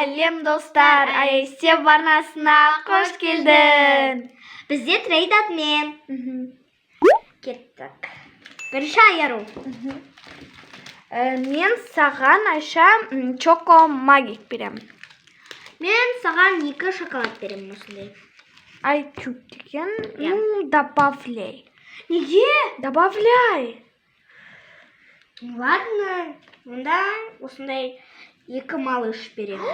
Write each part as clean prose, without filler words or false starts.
Сәлем, достар! Айсеп арнасына қош келдің. Бізде трейд обмен. Кеттік. Бірінші айыру. Мен саған, Айша, Чоко Магик беремін. Мен саған екі шоколад беремін осындай. Айкюб деген. Иә. Ну, добавляй. Неге? Добавляй. Ладно. Онда осындай екі малыш беремін.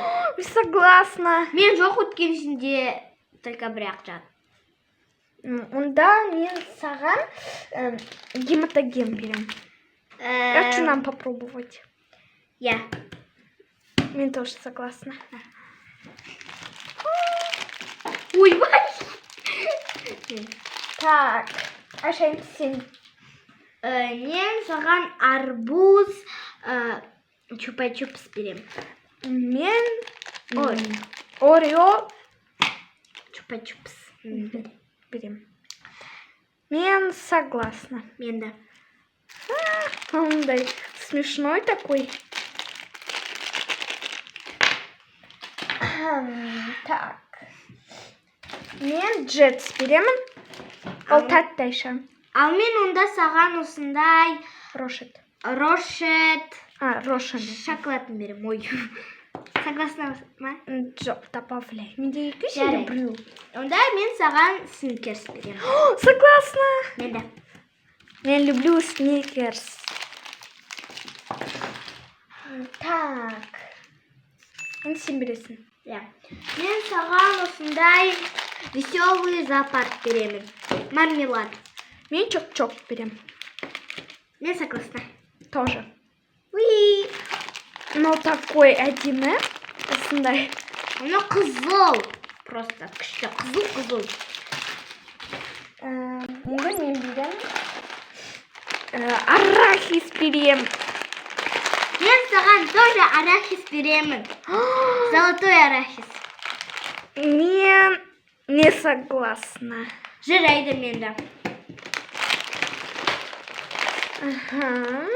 Согласна. Мен жоқ, өткен сенде только бір-ақ жат. Онда мен саған гематоген беремін. Хочу нам попробовать. Иә. Мен тоже согласна. Ойбай. Так, Айша, енді сен. Мен саған арбуз чупа-чупс беремін. Мен Ой. Орео Чупа-чупс. Беремін. Мен согласна. Мен де. Ондай смешной такой. Так. Мен Джетс беремін. Ол тәтті, Айша. Ал мен онда саған осындай Рошет. Рошет А, Рошен. шоколадын беремін. Ой. Согласна ма? Жоқ, добавляй. Менде екі, сенде Жарайды. біреу. Онда мен саған сникерс беремін. О, согласна. Мен де. Мен люблю сникерс. Так. Енді сен бересің. Иә. Мен саған осындай веселый зоопарк беремін. Мармелад. Мен чок-чок беремін. Мен согласна. Тоже. Уи. Но такой әдемі. Осындай. Оны қызыл. Просто күшті. Қызыл қызыл. Енді мен беремін. Арахис беремін. Мен саған тоже арахис беремін. Золотой арахис. Мен не согласна. Жарайды, мен де. Ага.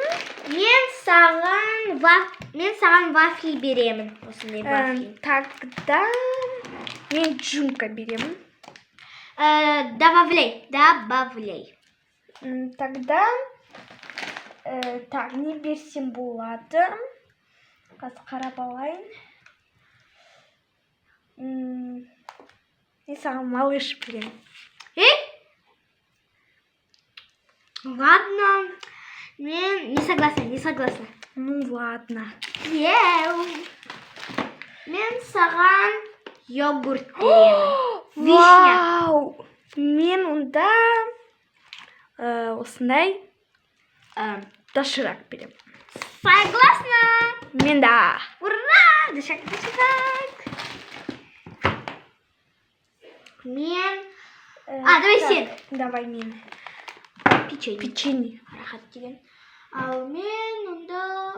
Мен саған вафли беремін. Осындай вафли. Тогда мен джумка беремін. Добавляй, добавляй. Тогда так, не берсем болады? Қазір қарап алайын. Мен саған малыш беремін. Эй? Ладно. Мен не согласна, не согласна. Ну ладно. Еу. Мен саған йогурт беремін. Вишня. Вау! Мен онда осындай доширак беремін. Согласна. Мен да. Ура! Доширак, доширак. Мен А, давай Так, сен. Давай мен. Печенье. Печенье. Рахат деген. Ал мен онда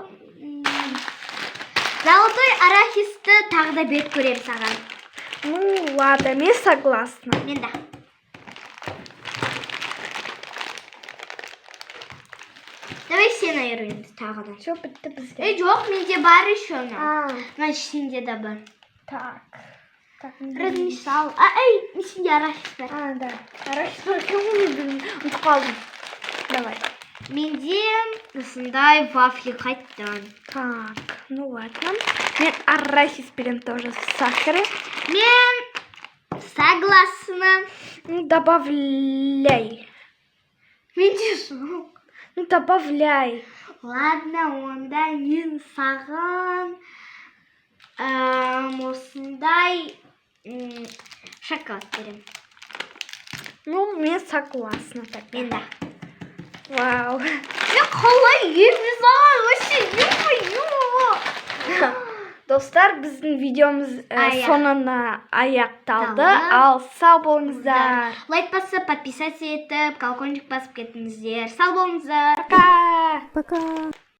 золотой арахисті тағы да беріп көремін саған. Ну ладно, мен согласна. Мен де. Давай сен айыр енді тағы да. Все, бітті бізде. Ей, жоқ, менде бар еще мынау. А, Мына сенде де бар. так. Так, мен Размешал. А, ей, сенде арахис бар. А, да. Арахис бар екен ғой, мен білмей- ұмытып қалдым. Давай. Менде осындай вафли қайттан. Так, ну ладно. Мен арахис берем тоже с сахаром. Мен согласна. Ну, добавляй. Менде жоқ. Ну, добавляй. Ладно, онда мен саған осындай шоколад беремін. Ну, мен согласна тогда. Мен де. Вау. Мен қалай жеймін саған вообще, ё-моё. Достар, біздің видеомыз Аяқ. соңына аяқталды. Талды. Ал сау болыңыздар. Лайк басып, подписаться етіп, колокольчик басып кетіңіздер. Сау болыңыздар. Пока. Пока.